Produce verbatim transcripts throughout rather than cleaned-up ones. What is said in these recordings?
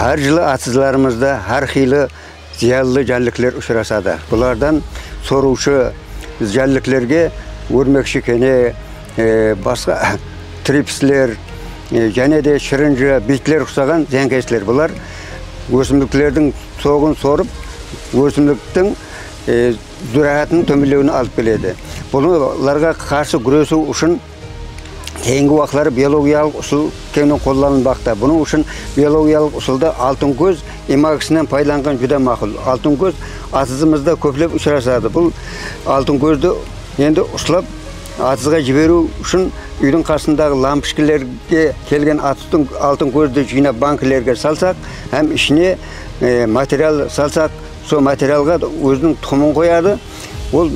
Hár jılı atızlarımızda hár qıylı zıyanlı jánlikler ushırasadı. Bulardan sorıwshı jánliklerge órmekshi kene, e, basqa tripsler, e, jáne de shırınjı, biytler uqsaǵan zıyankesler. Bular ósimliklerdiń soǵın sorıp, ósimliktiń, e, zúráátiniń tómenlewine alıp keledi. Bularǵa qarsı gúresiw ushın keyingi waqıtları biologiyalıq usıl keńnen qollanılbaqta. Bunıń ushın biologiyalıq usılda altın kóz imagisinen paydalanǵan júdá maqul. Altın kóz atızımızda kóplep ushırasadı. Bul altın kózdi endi uslap, atızǵa jiberiw ushın úydiń qasındaǵı lampıshkalarǵa kelgen atızdıń altın kózdi jıynap bankalarǵa salsaq hám ishine, e, material salsaq, sol materialǵa óziniń tuqımın qoyadı. Ol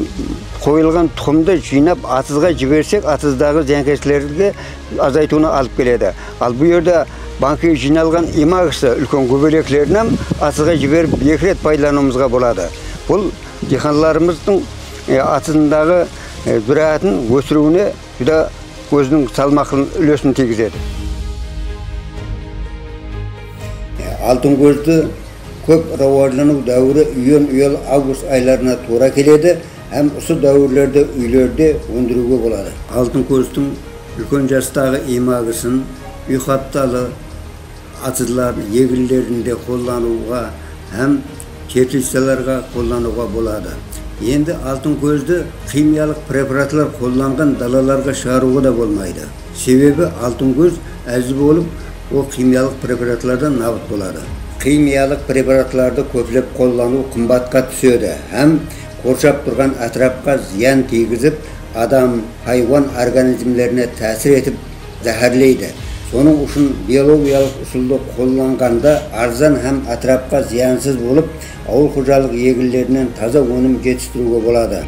qoyılǵan tuqımdı jıynap atızǵa jibersek, atızdaǵı zıyankeslerdi azaytıwına alıp keledi. Al bul jerde bankaǵa jıynalǵan imagisi, úlken góbeleklerin hám atızǵa jiberip eki ret paydalanıwımızǵa boladı. Bul diyqanlarımızdıń, e, atızındaǵı, e, zúráátin ósiriwine júdá óziniń salmaqlı úlesin tiygizedi. Altın kózdi kóp rawajlanıw dáwiri iyun-iyul-avgust aylarına tuwra keledi hám usı dáwirlerde úylerde óndiriwge boladı. Altın kózdiń úlken jastaǵı imagisin úy qaptalı, atızlar eginlerinde qollanıwǵa hám teplicalarǵa qollanıwǵa boladı. Endi altın kózdi ximiyalıq preparatlar qollanǵan dalalarǵa shıǵarıwǵa da bolmaydı. Sebebi altın kóz áziz bolıp, ol ximiyalıq preparatlardan nabıt boladı. Ximiyalıq preparatlardı kóplep qollanıw qımbatqa túsedi hám qorshap turǵan átirapqa zıyan tiygizip, adam, haywan organizmlerine tásir etip, záhárleydi. Sonıń ushın biologiyalıq usıldı qollanǵanda arzan hám átirapqa zıyansız bolıp, awıl xojalıq eginlerinen taza ónim jetistiriwge boladı.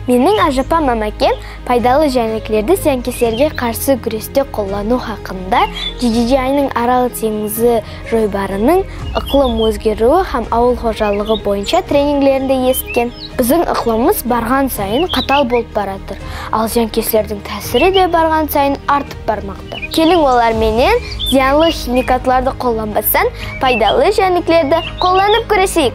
Meniń ájapam Amakem paydalı jánliklerdi zıyankeslerge qarsı gúreste qollanıw haqqında G G G I-nıń Aral teńizi joybarınıń ıqlım ózgeriwi hám awıl xojalıǵı boyınsha treninglerinde esitken. Biziń ıqlımımız barǵan sayın qatal bolıp baratır, al zıyankeslerdiń tásiri de barǵan sayın artıp barmaqta. Keliń, olar menen zıyanlı ximikatlardı qollanbastan, paydalı jánliklerdi qollanıp kóreseyik.